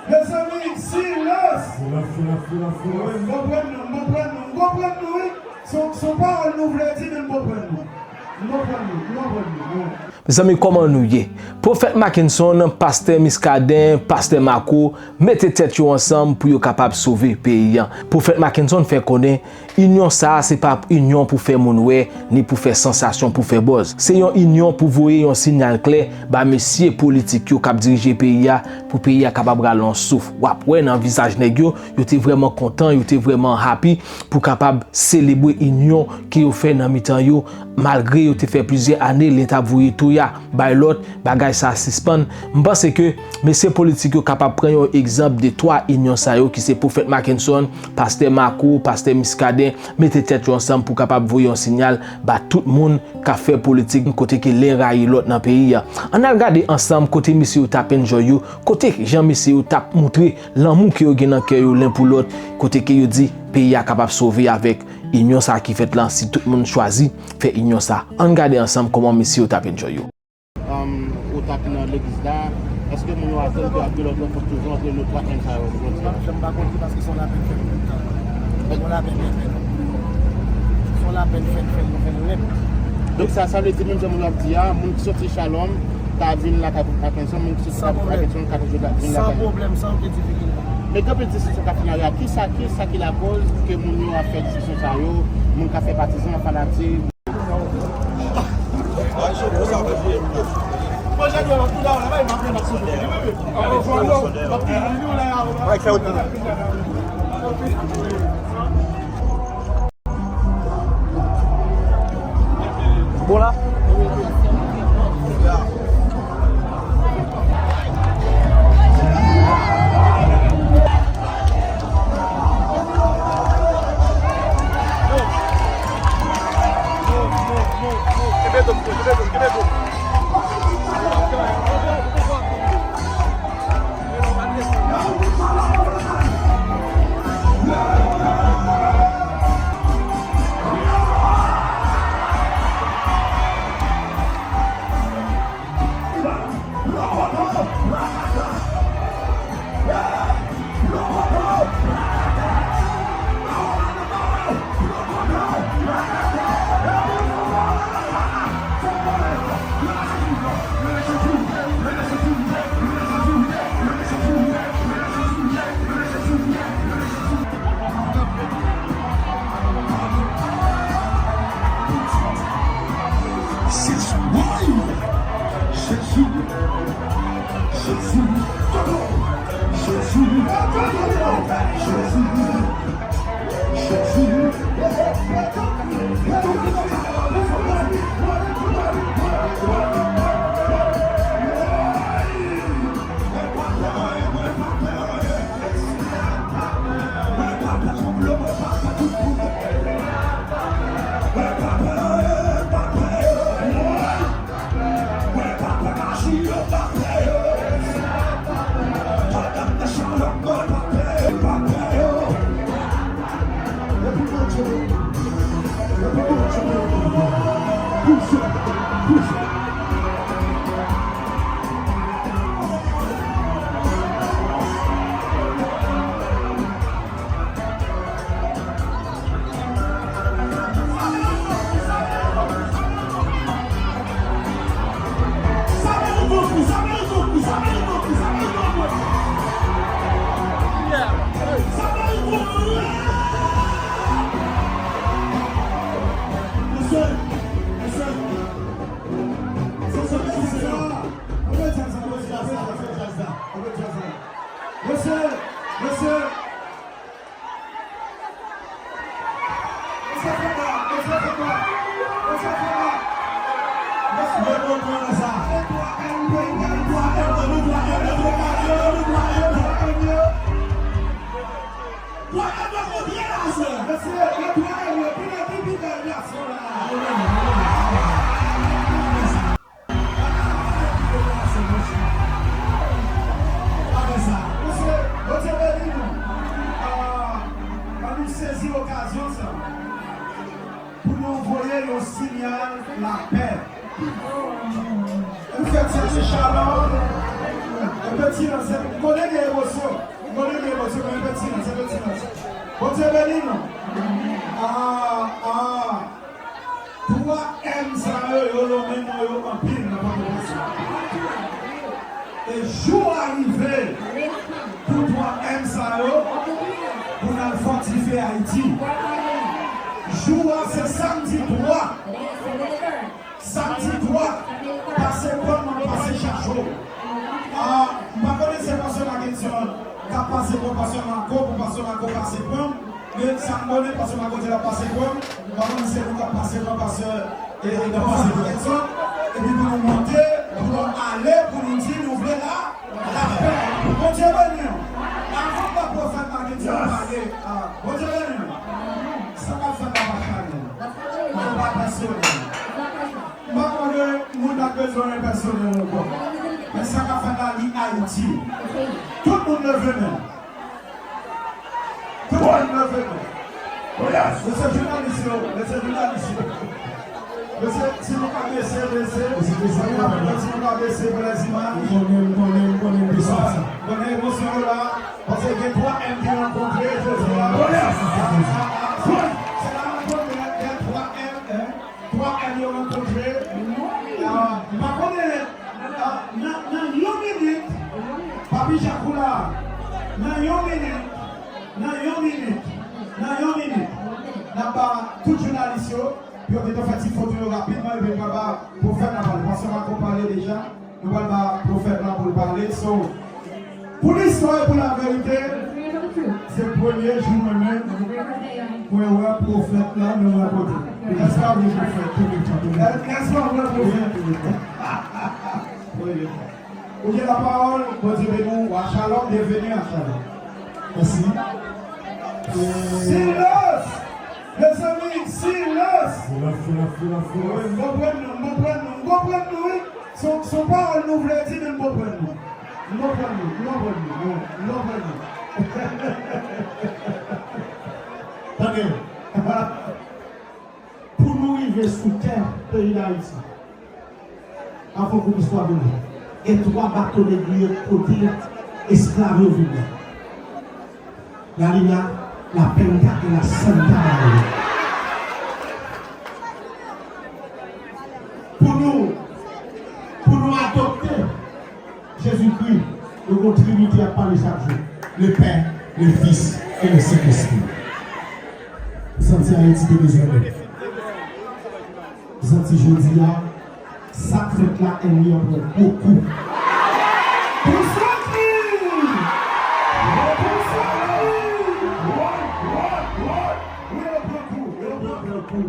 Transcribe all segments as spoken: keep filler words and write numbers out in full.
Mezanmi, silans! Silans, silans, silans, silans. Wi, m konprann nou, m konprann nou, m konprann nou, wi. Se yon, se yon pawòl nou vle di, men m konprann nou. M konprann nou, m konprann nou, wi. Mezanmi, kòman nou ye? Pwofèt Mackenson, pastè Muscadin, pastè Marco, mete tèt yo ansanm pou yo kapab sove peyi a. Pwofèt Mackenson fè konnen inyon sa a se pa inyon pou fè moun wè, ni pou fè sansasyon, pou fè buzz. Se yon inyon pou voye yon siyal klè ba mesye politik yo k ap dirije peyi a, pou peyi a kapab rale yon souf. W ap wè nan vizaj nèg yo, yo te vrèman kontan, yo te vrèman happy pou kapab selebre inyon ke yo fè nan mitan yo, malgre yo te fè plizyè ane Leta voye touya bay lòt, bagay sa a sispann. M panse ke mesye politik yo kapab pran yon egzanp de twa inyon sa yo ki se Pwofèt Mackenson, pastè Marco, pastè Muscadin, mete tèt yo ansanm pou kapab voye yon siyal ba tout moun k ap fè politik kote ke len rayi lòt nan peyi a. Ann al gade ansanm kote mesye yo t ap enjoy yo, kote jan mesye yo t ap moutre lanmou ke yo gen nan kè yo len pou lòt, kote ke yo di peyi a kapab sove avèk inyon sa a ki fèt la si tout moun chwazi fè inyon sa. Ann gade ansanm kòman mesye yo t ap enjoy yo. Anm, ou t ap nan legliz la, èske moun yo atann ke ap gen lòt ranfòsman toujou antre nou twa M sa yo jodi a? Jan m pa konn li paske se yon lapèn fèt. Se yon lapèn fèt. Se yon lapèn fèt, fèt, fèt nèt. Donk sa, sa vle di menm jan moun yo ap di a, moun ki soti Shalom ka vin lakay Pwofèt Mackenson, moun ki soti lakay Pwofèt Mackenson ka toujou vin lakay. San pwoblèm, san okenn difikilte. Men gen anpil diskisyon k ap fèt nan ri a. Kisa, kisa ki lakòz ke moun yo ap fè diskisyon sa yo, moun ka fè patizan, fanatik? Bon la. Mesye, mesye, Bondye beni nou. Ah, ann nou sezi okazyon sa pou nou voye yon siyal lapè. Pou fè ti shalom, yon peti lanse, konnen gen emosyon. Bondye beni nou. Ah, ah. Twa M sa yo, yo lonmen non yo anpil nan Pòtoprens la. E jou a rive pou twa M sa yo, pou n al fòtifye Ayiti. Jou a se samdi twa. Samdi twa, pase pran m, pase chache w. Ah, m pa konnen se pastè Mackenson k ap pase pran pastè Marco, pou pastè Marco pase pran m. Men sa m konnen, pastè Marco di l ap pase pran m. M pa konnen se nou k ap pase pran pastè, e, e, pastè Mackenson. Epi pou nou monte, pou nou ale, pou nou di nou vle la, lapè. Bondye beni w. Avan m ba pwofèt Mackenson pale, ah, Bondye beni w. Sa k ap fèt la pa chanèl. Sa pa pèsonèl. M pa konnen moun nan bezwen pèsonèl ankò. Men sa k ap fèt la, li Ayiti. Tout moun leve men. Tout moun leve men. Mesye jounalis yo, mesye jounalis yo. Mesye, si nou ka bese, bese. Si nou ka bese pou lèzimaj. M konnen, m konnen, m konnen, m te santi. Konnen emosyon yo la. Paske gen twa M ki rankontre jodi a. Se la rankontre gen twa M, en. Twa M yo rankontre. Ah, m pa konnen, ah, nan, nan yon minit, Papi Jack ou la, nan yon minit, nan yon minit, nan yon minit, n ap ba tout jounalis yo, pou yo gentan fè ti foto yo rapidman, epi n pral ba pwofèt la pale. Pastè Marco pale deja. Nou pral ba pwofèt la pou l pale. So, pou listwa e pou laverite, se premye jou mwen menm mwen wè pwofèt la nan yon kote. Èske w ap vle pwofèt? Èske w ap vle pwofèt? Premye fwa. Ou gen lapawòl, Bondye beni w, wa Shalom, byenveni a Shalom. Mèsi. Silans! Mezanmi, silans! Silans, silans, silans, silans. Wi, m konprann nou, m konprann nou, m konprann nou, wi. Se, se yon pawòl nou vle di, men m konprann nou. M konprann nou, m konprann nou, m konprann nou. Tande. Pou nou rive sou tè peyi Dayiti, avan kout istwa vini, gen twa bato negriye kote esklav yo vin nan. Lalina, la Penta e la Santa Maria. Pou nou, pou nou adopte Jezikri, nou gon Trinite ap pale chak jou. Le Pè, le Fis e le Sentespri. Santi Ayiti te bezwen nou. Santi jodi a, sa k fèt la, ènmi an pran gwo kou. Pou santi! Pou santi! Woy, woy, woy! Wi, yo pran kou, yo pran kou.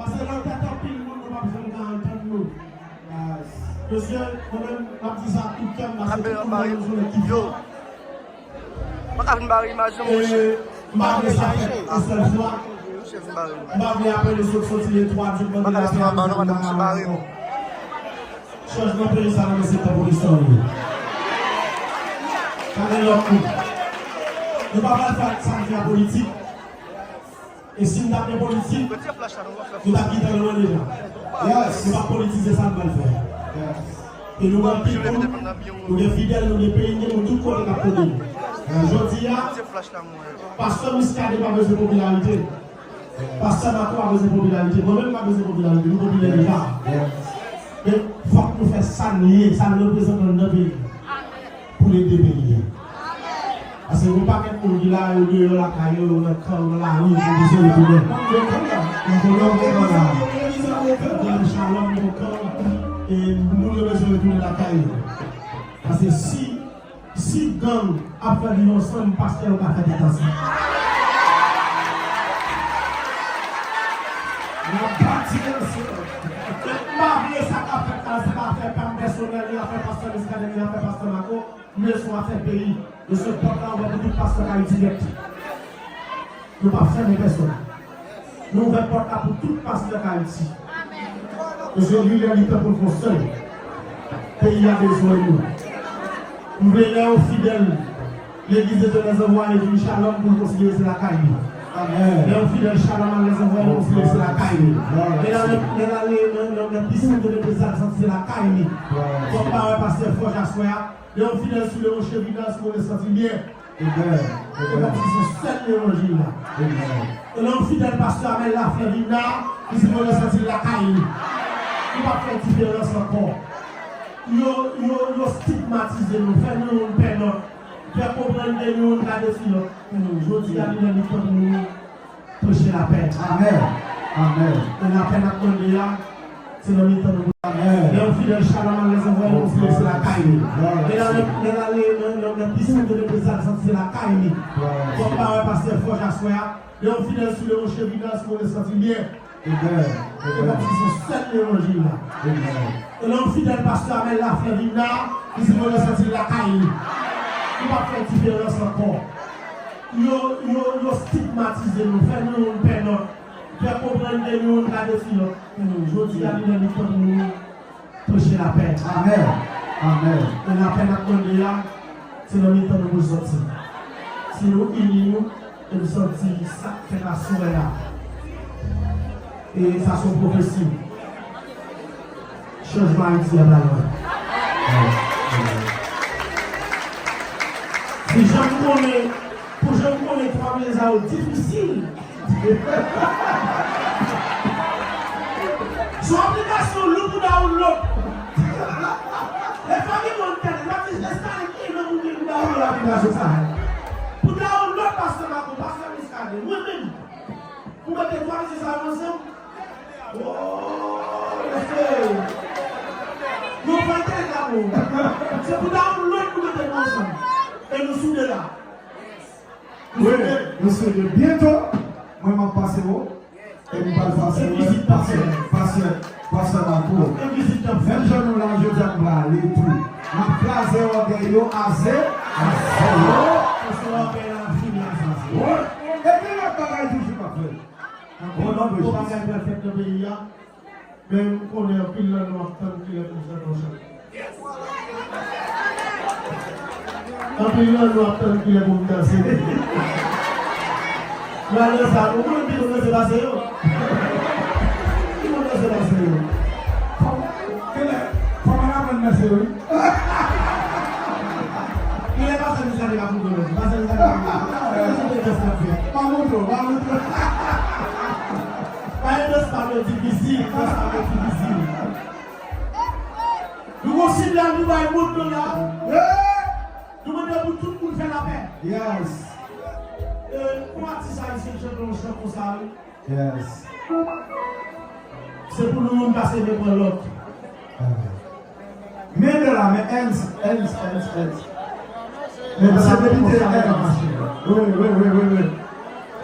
Paske nan tèt anpil moun, nou p ap janm ka antann nou. Mesye, mwen menm, m ap di sa ak tout kè m, paske tout moun nan yon jounen ki fò. Mwen ka vin bare imaj yo, monchè. M pa vle sa fèt yon sèl fwa. M pa vle apre nou sot soti le twa di mande la pè a nou pa touche bare nou. Chanjman peyi sa nan men se tan pou listwa yo. Pa gen lòt kou. Nou pa pral fè sa k fè a politik. E si n t ap gen politik, nou t ap kite l lwen deja. Yes. Nou p ap politize sa n pral fè. Yes. E nou anpil tou, nou gen fidèl, nou gen peyi, nou gen moun tout kote k ap tande nou. Jodi a, pastè Muscadin pa bezwen popilarite. Pastè Marco pa bezwen popilarite. Mwen menm pa bezwen popilarite. Nou popilè deja. Yes. Men fòk nou fè sa n ye, sa n reprezante anndan peyi. Pou n ede peyi a. Paske gon pakèt moun ki la, yo deyò lakay yo, yo nan kan, yo nan lari, yo bezwen retounen. Yo kontan. Yo kontan, yo kontan la. Gen Shalom, yo kontan. E moun yo bezwen retounen lakay yo. Paske si, si gang ap fè viv ansanm, pastè yo ka fè tèt ansanm. N ap bati ansanm. M pa vle sa k ap fèt la, se pa afè pa m pèsonèl, ni afè pastè Muscadin, ni afè pastè Marco. Nou se yon afè peyi. Nou se pòt la ouvè pou tout pastè k Ayiti nèt. Nou p ap fèmen pèsonn. Nou ouvè pòt la pou tout pastè k Ayiti. Mesye, li lè li tan pou n fè yon sèl. Peyi a bezwen nou. M vle lè yon fidèl legliz de Dye Lèzanvwaye vin Shalom pou l konsidere se lakay li. Lè yon fidèl Shalom al Lèzanvwaye, l konsidere se lakay li. Men nan, men nan, men nan, nan, nan piscine de Legliz la, l santi se lakay li. Fò m pa wè pastè Fòj aswè a. Lè yon fidèl sou le rocher Vidal, si mwen santi byen. Amen. Amen. Baptis se sèl levanjil la. Amen. E lè yon fidèl pastè Amel Lafleur vin la, li sipoze santi l lakay li. Li p ap fè diferans ankò. Yo, yo, yo stigmatize nou, fè nou youn pè lòt, fè konprann ke nou youn ka desi lòt. Jodi a, li lè li tan pou nou preche lapè. Amen. Amen. E lapè n ap mande a, se nan mitan nou. Amen. Lè yon fidèl Shalom Alliance anvoye yon mesaj, se lakay li. Lè l ale, lè l ale nan, nan, nan piscine de Bethesda, l santi se lakay li. Fòk pa wè pastè Fòj aswè a. Lè yon fidèl sou le rocher vin la, si w vle santi byen. Amen. E baptis se sèl levanjil la. Amen. E lè yon fidèl pastè Amel Lafleur vin la, li sipoze santi l lakay li. Li p ap fè diferans ankò. Yo, yo, yo stigmatize nou, fè nou youn pè lòt, fè konprann ke nou youn ka desi lòt. Jodi a, li lè li tan pou nou preche lapè. Amen. Amen. E lapè n ap mande a, se nan mitan nou pou l sòti. Si nou ini nou, e m santi sa k fèt aswè a. E sa se yon pwofesi. Chanjman Ayiti a pral lwen. Si jan m konnen, pou jan m konnen twa mize sa yo difisil. Se yon aplikasyon lou pou download. E fòk gen moun tande, m ap di, "Estalin, ki non pou gen pou download aplikasyon sa a?" Pou download pastè Marco, pastè Muscadin, mwen menm. Pou mete twa mesye sa yo ansanm. Oh, mesye. Yo fè tèt la pou ou. Se pou download pou mete nou ansanm. E nou soude la. Wi, mesye, de byento, mwen m ap pase wo. E m pral pase wo. Pastè, pastè, pastè Marco. Menm jan nou la jodi a, m prale tou. M ap kraze ògèy yo, aze, aze yo. Pastè ògèy la fini, aze, aze. Wi. E gen lòt bagay toujou k ap fèt. Bon, non, men bagay pral fèt nan peyi a. Men m konnen anpil nan nou ap tann kilè pou m chante yon chan. Anpil nan nou ap tann kilè pou m danse. Mwen al danse a, ou konnen ki moun danse pase yo? Ki moun danse pase yo? Kilè? Kòman n ap aprann danse yo, wi? Kilè pastè Muscadin ka fout nou danse? Pastè Muscadin ka fout nou danse? Pastè Muscadin ka fout nou danse? Pa montre w, pa montre w. Pa gen dans pa yo difisil, dans pa yo difisil. Nou gon siblaj nou bay moun nou la. Nou mande pou tout moun fè lapè. Yes. E, pou atis ayisyen chante yon chan konsa, wi. Yes. Se pou nou youn pase men pran lòt. Men de la, men, hands, hands, hands, hands. Men de la, men kite, hands. Wi, wi, wi, wi, wi.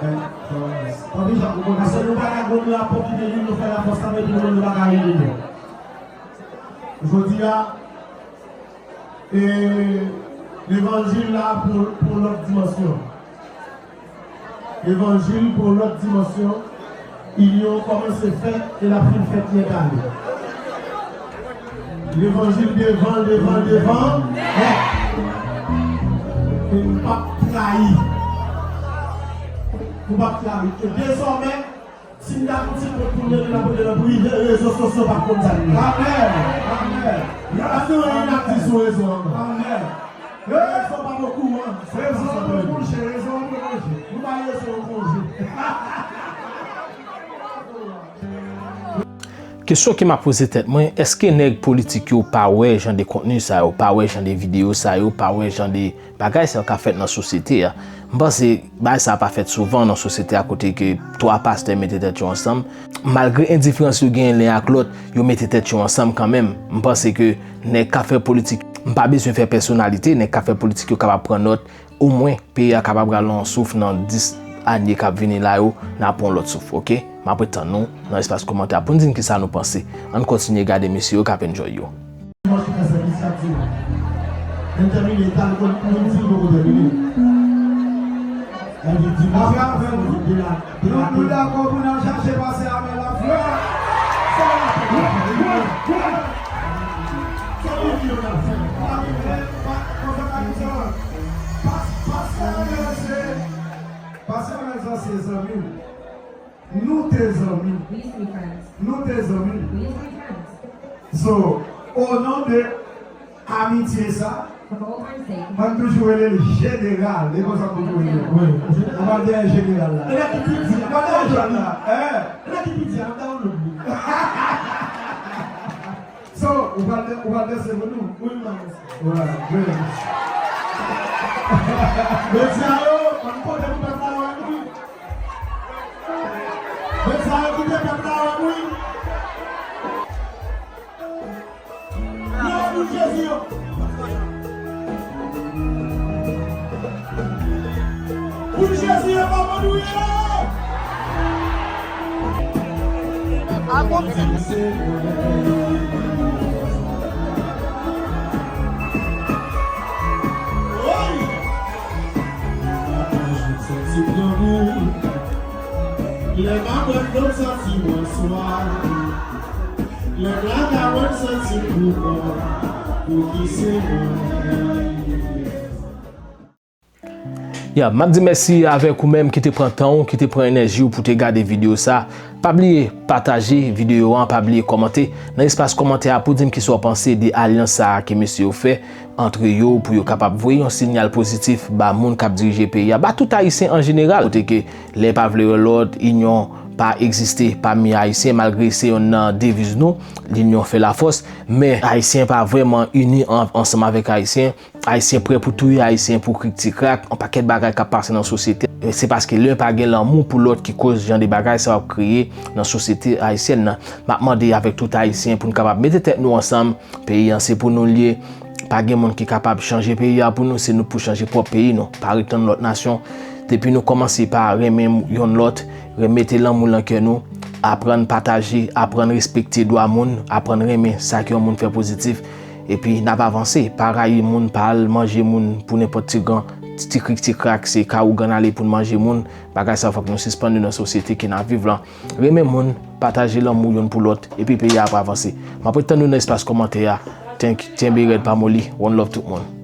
Paske nou pa ka gwo rapò ki te vin nou fè lafòs la, men nou pa ka rive. Jodi a, e levanjil la pou, pou lòt dimansyon. Levanjil pou lòt dimansyon, inyon kòmanse fèt e l ap fin fèt nèt ale. Levanjil devan, devan, devan, nèt. E m p ap trayi. M p ap trayi. E dezòmè, si m ta gon ti pot pou m rele, m ap rele nan prive, rezo sosyo p ap konn sa n ye. Amèn. Amèn. Pa gen anyen n ap di sou rezo ankò. Amèn. Rezo pa okouran. Rezo an pran konje, rezo an pran konje. Nou bay rezo an konje. Kesyon ke m ap poze tèt mwen, èske nèg politik yo pa wè jan de kontni sa yo, pa wè jan de videyo sa yo, pa wè jan de bagay sa yo k ap fèt nan sosyete a? M panse bagay sa pa fèt souvan nan sosyete a kote ke twa pastè mete tèt yo ansanm. Malgre endiferans yo genyen len ak lòt, yo mete tèt yo ansanm kanmenm. M panse ke nèg k ap fè politik, m pa bezwen fè pèsonalite, nèg k ap fè politik yo kapab pran nòt, omwen peyi a kapab rale yon souf nan dis ane k ap vini la yo, n a pran yon lòt souf, oke? M ap ret tann nou nan espas kòmantè a pou n di n kisa nou panse. Ann kontinye gade mesye yo k ap enjoy yo. Dimanch ki fè sèvis chak dimanch. Lè n tèmine, ta l konn moun di l poko tèmine. Lè n di dimanch, nou, nou dakò pou n al chache pase avè l ap fè. Se pou ki yo n ap fè. Pa gen lè, pa, konsa pa gen sa. Pas-, pastè Amel se, pastè Amel sa se zanmi m. Nou te zanmi. We used to be friends. Nou te zanmi. We used to be friends. So, o non de amitye sa, Mwen toujou rele l jeneral, e konsa m toujou rele l. Ou pa dèyè jeneral la. Ou pa dèyè jeneral la. So, ou pa dè-, ou pa danse pou nou? Wi, m pa danse. Voilà, good. Mesye yo, ann pote pou pèp la wè nou. Mesye yo, kite pèp la wè nou. Leve pou Jezi yo. Pou Jezi yo, kòman nou ye? A bon Dye. Woy! Pataje yon sèl ti granmoun. Lè m ap bwè dlo, m santi mwen swaf. Lè m lave, mwen santi m kou kò, pou ki se mwen. Ya, m ap di mèsi avèk ou menm ki te pran tan w, ki te pran enèji w pou te gade videyo sa. Pa bliye pataje videyo an, pa bliye kòmante nan espas kòmantè a pou di m kisa w panse de alyans sa a ke mesye yo fè antre yo pou yo kapab voye yon sinyal pozitif ba moun k ap dirije peyi a, ba tout Ayisyen an jeneral. Kote ke lè pa vle wè lòt, inyon pa egziste pami Ayisyen, malgre se yonn nan deviz nou, l'union fait la force, men Ayisyen pa vrèman ini an-, ansanm avèk Ayisyen. Ayisyen prè pou touye Ayisyen pou krik ti krak, yon pakèt bagay k ap pase nan sosyete. E se paske lè pa gen lanmou pou lòt ki koz jan de bagay sa yo ap kreye nan sosyete ayisyèn nan. M ap mande avèk tout Ayisyen pou n kapab mete tèt nou ansanm. Peyi an se pou nou l ye. Pa gen moun ki kapab chanje peyi a pou nou, se nou k pou chanje pwòp peyi nou. Pa ret tann lòt nasyon. Depi nou kòmanse pa renmen yonn lòt, remete lanmou nan kè nou, aprann pataje, aprann respekte dwa moun, aprann renmen sa ke yon moun fè pozitif, epi n ap avanse. Pa rayi moun, pa al manje moun pou nenpòt ti gran, ti, ti krik ti krak, se ka ougan n ale pou n manje moun. Bagay sa yo fòk nou sispann li nan sosyete ke n ap viv lan. Renmen moun, pataje lanmou yonn pou lòt, epi peyi a ap avanse. M ap ret tann nou nan espas kòmantè a. Thank, kenbe rèd, pa moli. One love tout moun.